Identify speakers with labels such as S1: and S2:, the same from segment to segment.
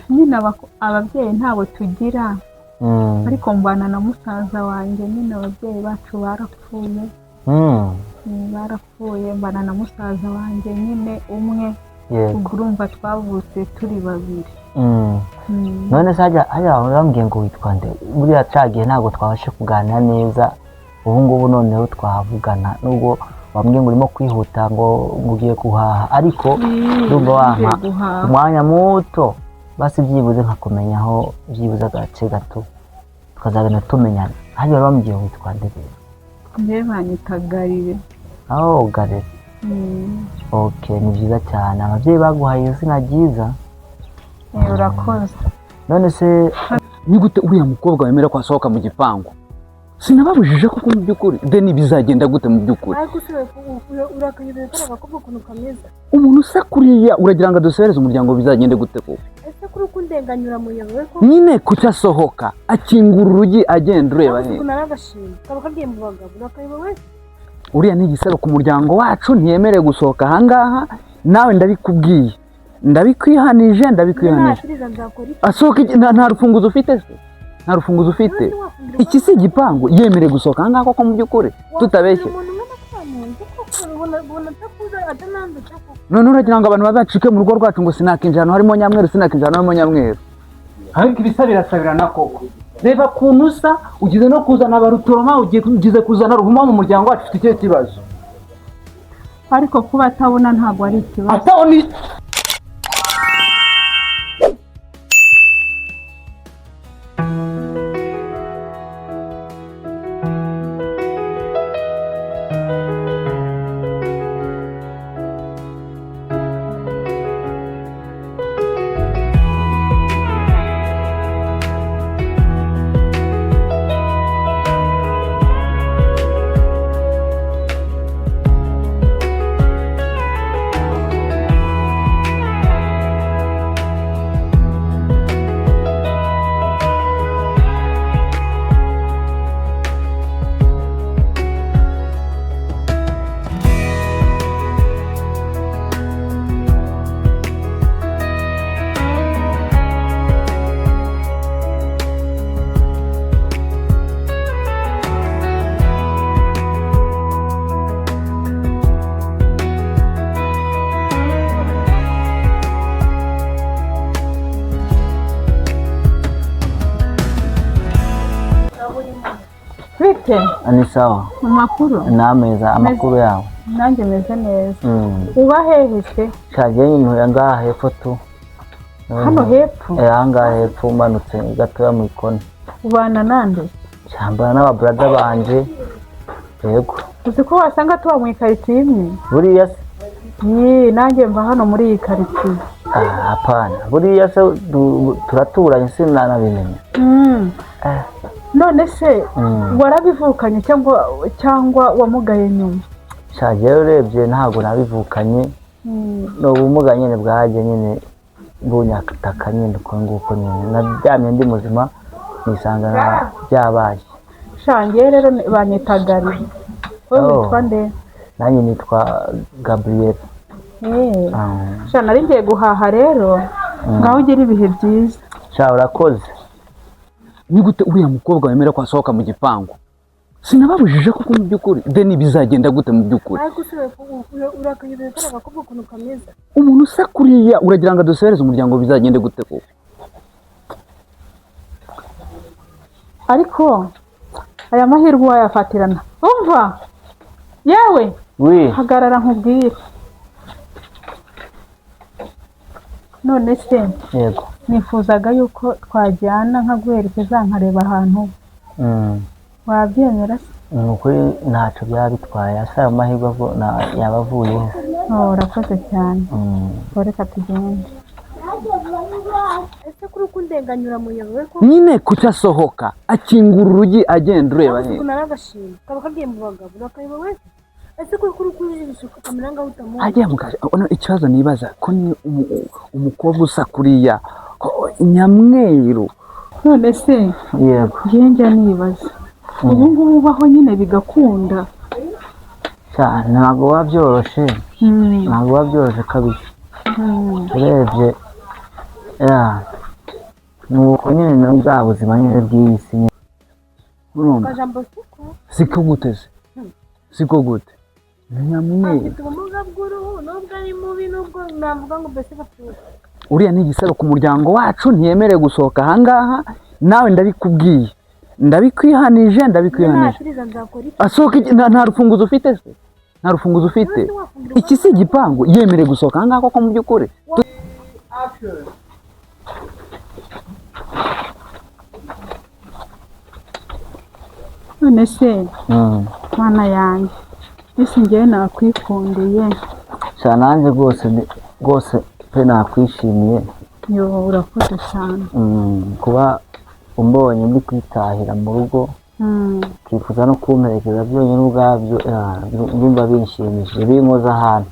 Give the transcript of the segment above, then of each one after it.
S1: Nyine ababyeyi ntabo tugira, ariko mbana na musaza wanjye. Nyine ababyeyi bacu barapfuye. Barapfuye, mbana na musaza wanjye nyine umwe. Ubwo urumva twavutse turi babiri.
S2: None se hajya urambwiye ngo witwa nde? Buriya cagihe ntabwo twabashe kuganira neza, ubu ngubu noneho twavugana, nubwo wambwiye ngo urimo kwihuta ngo ugiye guhaha, ariko ndumva wampa
S1: ngiye guhaha.
S2: Umwanya muto basi, byibuze nkakumenyaho byibuze agace gato, tukazagenda tumenyana. Hajya bambwiye witwa nde rero?
S1: Njyewe banyita Garire.
S2: Aho Garire? Okay, ni byiza cyane, ababyeyi baguhaye izina ryiza.
S1: Urakoze.
S2: None se
S3: Ni gute uriya mukobwa wemera ko asohoka mu gipangu? Sinababujije koko mu by'ukuri? Deni, bizagenda gute mu by'ukuri?
S4: Ariko se urakanyobera kariya gakobwa ukuntu kameze?
S3: Umuntu usa kuriya uragira ngo adusereze umuryango, bizagende gute koko?
S4: Ese kuri uko undenganyura muyobowe ko?
S3: Nyine kuki asohoka akingura urugi agenda ureba
S4: Ariko
S3: he?
S4: ukuntu ari agashimwe kaba kagiye mu bagabo, urakayobewe?
S3: Uriya ni igisebo ku muryango wacu, ntiyemerewe gusohoka ahangaha. Nawe ndabikubwiye, ndabikwihanije, ndabikwihanije.
S4: Natiriza nzakora iki?
S3: Asohoka nta rufunguzo ufite se? Nta rufunguzo ufite?
S4: None wafungira?
S3: Iki si igipangu? Yemerewe gusohoka ahangaha koko mu by'ukuri, tutabeshye?
S4: Wafungira umuntu umwe na koko ubona atakuza atananze koko.
S3: None uragira ngo abantu bazacike mu rugo rwacu ngo sinakinjira ahantu harimo nyamweru, sinakinjira ahantu harimo nyamweru? Ariko ibisa birasabirana koko. Reba ukuntu usa, ugize no kuzana abarutoroma, ugize kuzana ruhuma mu muryango wacu. Ufite ikihe kibazo?
S1: Ariko kuba atabona ntabwo ari ikibazo.
S3: Atabona.
S1: Bite?
S2: Ni sawa.
S1: Mu makuru?
S2: Ni ameza, amakuru yawe?
S1: Nanjye meze neza. Uba hehe se?
S2: Shagiye ntuye ngaha hepfo tu.
S1: Hano hepfo?
S2: Eh, ahangaha hepfo umanutse gatoya mu ikona.
S1: Ubana nande?
S2: Cyambana n'ababrada banje, yego.
S1: Uzi ko wasanga tuba mu ikaritsiye imwe?
S2: Buriya se?
S1: Yee, nanjye mba hano muri iyi karitsiye.
S2: Ah, hapana, buriya se turaturanye sinanabimenya.
S1: None se warabivukanye cyangwa wamugaye nyuma?
S2: Shagiye urebye ntabwo nabivukanye. Ni ubumuga nyine bwajye nyine bunyakataka nyine uko nguko nyine naryamye ndi muzima nisanga byabaye.
S1: Shangiye rero banyita Gari. Wowe
S2: Oh.
S1: witwa nde?
S2: Nanjye nitwa Gabriel.
S1: Sha, nari ngiye guhaha rero, ngaho ugira ibihe byiza.
S2: Sha, urakoze.
S3: Ni gute uriya mukobwa wemera ko asohoka mu gipangu? Sinababujije koko mu by'ukuri? Deni, bizagenda gute mu by'ukuri?
S4: Ariko se urakanyobera kariya gakobwa ukuntu kameze?
S3: Umuntu usa kuriya uragira ngo adusereze umuryango, bizagende gute koko?
S1: Ariko aya mahirwe wayafatirana. Umva yewe!
S2: Wi.
S1: Hagarara nkubwire. None se?
S2: Yego.
S1: Nifuzaga yuko twajyana nkaguherekeza nkareba ahantu. Wabyemera se?
S2: Ni ukuri ntacyo byaba bitwaye, asa ayo mahirwe yaba avuye he?
S1: Oh, urakoze cyane. Ubwo reka tugende.
S4: Ese kuri uko undenganyura muyobowe ko?
S3: Nyine kuki asohoka akingura urugi agenda ureba
S4: Ariko
S3: he?
S4: ukuntu ari agashimwe kaba kagiye mu bagabo, urakayobewe? Ese kuri uko ujijisha ukamera ngaho utamuzi?
S3: Hajya ono ikibazo nibaza ko ni umukobwa usa kuriya nyamweru.
S1: None se?
S2: Yego.
S1: Njye njya nibaza ubu ngubu ubaho nyine bigakunda.
S2: Sha, ntabwo biba byoroshe. Ntabwo biba byoroshe kabisa. Urebye ya. Nuko nyine na bwa buzima nyine bw'iyi si nyine.
S3: Urumva
S4: Akajambo siko.
S3: siko gute se? Siko gute nyamweru?
S4: Afite ubumuga bw'uruhu nubwo ari mubi, nubwo navuga ngo mbese bapfuye.
S3: Uriya ni igisebo ku muryango wacu, ntiyemerewe gusohoka ahangaha. Nawe ndabikubwiye, ndabikwihanije, ndabikwihanije.
S4: Nakiriza nzakora iki?
S3: Asohoka nta rufunguzo ufite se? Nta rufunguzo ufite?
S4: None se wafungira?
S3: Iki si igipangu? Yemerewe gusohoka ahangaha koko mu by'ukuri?
S1: None se mwana yanjye, ese njyewe nakwikundiye.
S2: Sha nanjye rwose rwose pe nakwishimiye.
S1: Yo, urakoze cyane.
S2: Kuba umbonye ndi kwitahira mu rugo, ukifuza no kumperekeza byonyine ubwabyo, ndumva binshimishije, binkoza ahantu.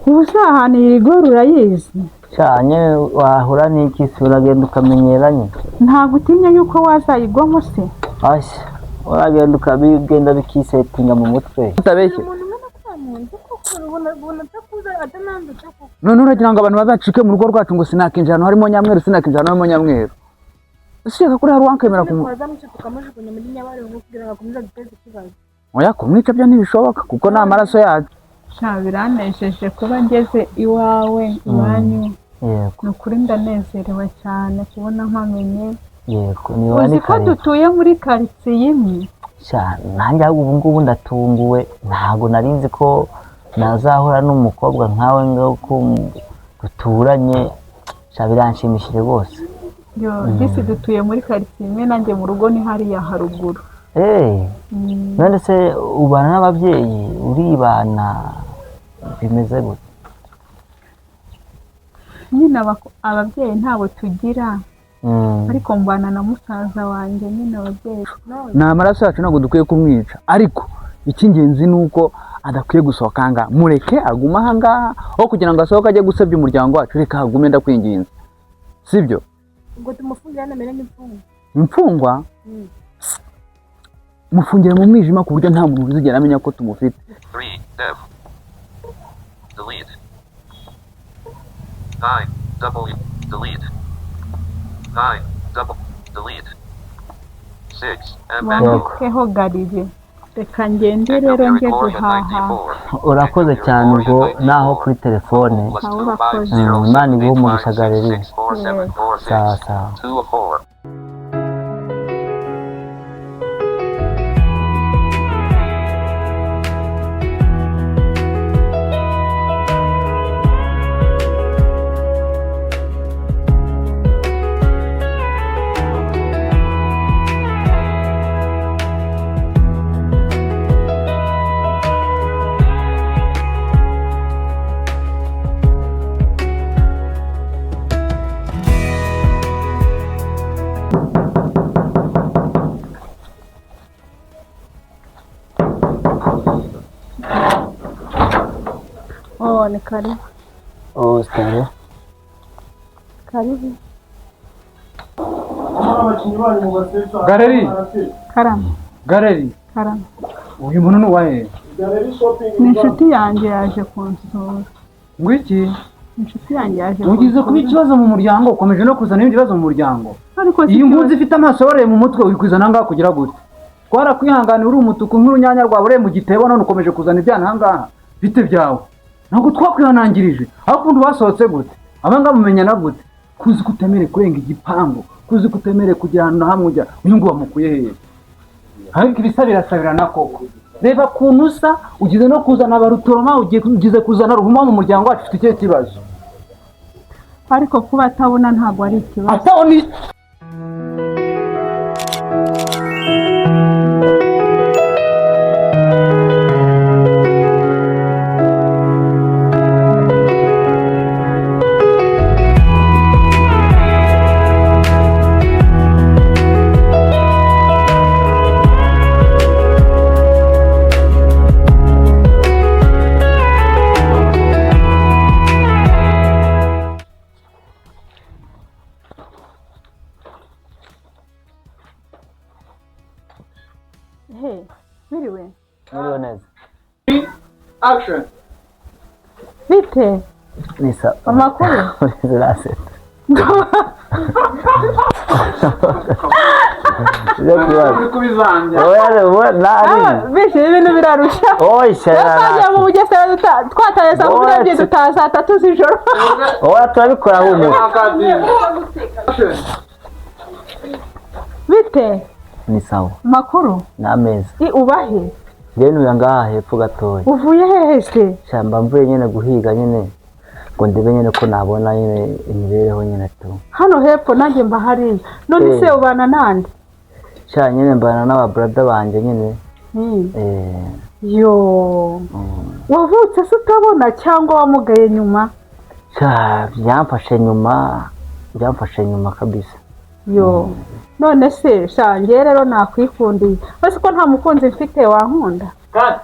S1: Ubu se ahantu iyi goro urayizi?
S2: Cyane, wahura n'iki se? Uragenda ukamenyera nyine.
S1: Ntabwo utinya yuko wazayigwamo se?
S2: Ashya, uragenda ukabigenda bikisetinga mu mutwe.
S3: Utabeshye.
S4: Umuntu umwe nakwamunze koko, ubona ubona atakuza atananze koko.
S3: None uragira ngo abantu bazacike mu rugo rwacu ngo sinakinjira ahantu harimo nyamweru, sinakinjira ahantu harimo nyamweru? Usibye kuri hari uwakwemera kumu
S4: Twazamwica tukamujugunya muri Nyabarongo kugira ngo akomeze aduteze ikibazo.
S3: Oya, kumwica byo ntibishoboka kuko ni amaraso yacu.
S1: Sha, biranejeje kuba ngeze iwawe, iwanyu.
S2: Yego.
S1: Ni ukuri ndanezerewe cyane kubona mpamenye.
S2: Yego, niba
S1: Uzi
S2: ni
S1: ko
S2: kare.
S1: dutuye muri karitsiye imwe?
S2: Sha, nanjye ahubwo ubu ngubu ndatunguwe, ntabwo nari nzi ko nazahura n'umukobwa nkawe ngo ko duturanye. Sha, biranshimishije rwose.
S1: Yo, disi dutuye muri karitsiye imwe, nanjye mu rugo ni hariya haruguru.
S2: Eh, none se ubana n'ababyeyi, uribana, bimeze gute?
S1: Nyine ababyeyi ntabo tugira, ariko mbana na musaza wanjye nyine ababyeyi.
S3: Ni amaraso yacu, ntabwo dukwiye kumwica, ariko icy'ingenzi ni uko adakwiye gusohoka ahangaha. Mureke agume ahangaha aho kugira ngo asohoke ajye gusebya umuryango wacu. Reka agume, ndakwinginze, sibyo?
S4: Ngo tumufungire hano amere nk'imfungwa.
S3: Imfungwa? Mufungire mu mwijima ku buryo nta muntu uzigera amenya ko tumufite.
S5: 3 F delete 9 W delete 9 double delete 6 M N O
S1: Wandikeho garire, reka ngende rero njye
S5: Victoria
S1: guhaha.
S5: 94.
S2: Urakoze cyane ubwo naho kuri telefone.
S5: Plus
S1: Aho
S5: 2 5
S1: urakoze.
S5: 0
S2: Imana iguhe
S5: 7 8 5
S2: umugisha
S5: 6
S2: Galeri.
S5: 6 4 7 4
S2: Sawa
S5: 6
S2: sawa.
S5: 2 4.
S1: Oh, ni karibu.
S2: Oh, sitare.
S1: Karibu.
S3: Galeri.
S1: Karame.
S3: Galeri.
S1: Karame.
S3: Uyu muntu ni uwahe?
S1: Ni inshuti yanjye yaje kunsura.
S3: Ngo iki?
S1: Inshuti yanjye yaje
S3: Ugize kuba
S1: kunsura.
S3: ikibazo mu muryango, ukomeje no kuzana ibindi bibazo mu muryango.
S1: Ariko si
S3: Iyi
S1: ikibazo.
S3: mpunzi ifite amaso yaboreye mu mutwe uri ahangaha kugira gute? Twarakwihanganiye uri umutuku nk'urunyanya rwaboreye mu gitebo, none ukomeje kuzana ibyana ahangaha. Bite byawe? Ntabwo twakwihanangirije. Aho ukuntu basohotse gute? Abangaba mumenyana gute? Kuzi ko utemerewe kurenga igipangu, kuzi ko utemerewe kujya ahantu na hamwe ujya. Uyu nguyu wamukuye hehe? Ariko ibisa birasabirana koko. Reba ukuntu usa, ugize no kuzana abarutoroma, ugize kuzana ruhuma mu muryango wacu, ufite ikihe kibazo?
S1: Ariko kuba atabona ntabwo ari ikibazo.
S3: Atabona
S1: He, biriwe.
S2: Mwiriwe neza.
S3: Action.
S1: Bite?
S2: Ni sawa.
S1: Amakuru?
S2: Zirasetsa. Ibyo kibazo.
S3: Uri kubizambya.
S2: Oya, oya, nari.
S1: Bishe ibintu birarusha.
S2: Oya,
S1: Twagiye mu Bugesera twataye saa 12, dutaha saa 3 z'ijoro.
S2: Oya, turabikora humura.
S3: Action.
S1: Bite?
S2: Ni sawa.
S1: Makuru?
S2: Ni ameza.
S1: I ubahe?
S2: Njyewe ntuye ngaha hepfo gatoya.
S1: Uvuye hehe se?
S2: Shamba mvuye nyine guhiga nyine ngo ndebe nyine ko nabona nyine imibereho nyine tu.
S1: Hano hepfo nanjye mba hariya. None se ubana nande?
S2: Sha nyine mbana n'ababrada banjye nyine.
S1: Yo, wavutse se utabona cyangwa wamugaye nyuma?
S2: Sha byamfashe nyuma kabisa.
S1: Yo, none se sha njye rero nakwikundiye, ese ko nta mukunzi mfite, wankunda?
S3: Cut.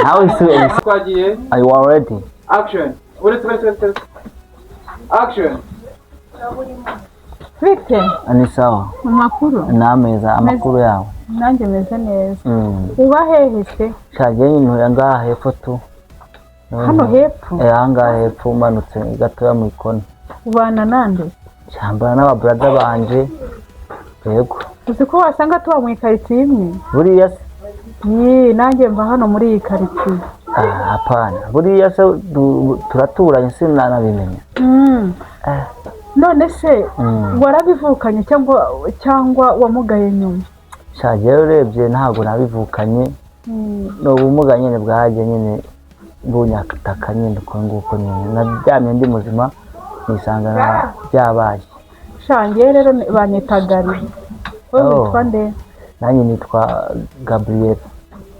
S2: Nawe se?
S3: Twagiye.
S2: Are you ready?
S3: Action. Uretse, uretse, uretse. Action.
S1: Bite?
S2: Ni sawa.
S1: Mu makuru?
S2: Ni ameza, amakuru yawe?
S1: Nanjye meze neza. Uba hehe se?
S2: Sha njyewe ntuye ngaha hepfo tu.
S1: Hano hepfo?
S2: Eh, aha ngaha hepfo umanutse gatoya mu ikona.
S1: Ubana nande?
S2: Sha mbana n'ababrada banje. Yego.
S1: Uzi ko wasanga tuba mu ikaritsiye imwe?
S2: Buriya se?
S1: Yee, nanjye mba hano muri iyi karitsiye.
S2: Ah, hapana. Buriya se turaturanye sinanabimenya.
S1: None se warabivukanye cyangwa wamugaye nyuma?
S2: Sha njyewe urebye ntabwo nabivukanye. Ni ubumuga nyine bwaje nyine bunyakataka nyine uko nguko nyine. Naryamye ndi muzima nisanga byabaye.
S1: Sha njyewe rero banyita Gari. Wowe
S2: Oh.
S1: witwa nde?
S2: Nanjye nitwa Gabriel.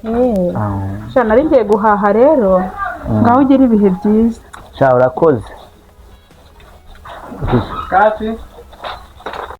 S1: Eh. Sha nari ngiye guhaha rero, ngaho ugira ibihe byiza.
S2: Sha urakoze.
S3: Cut.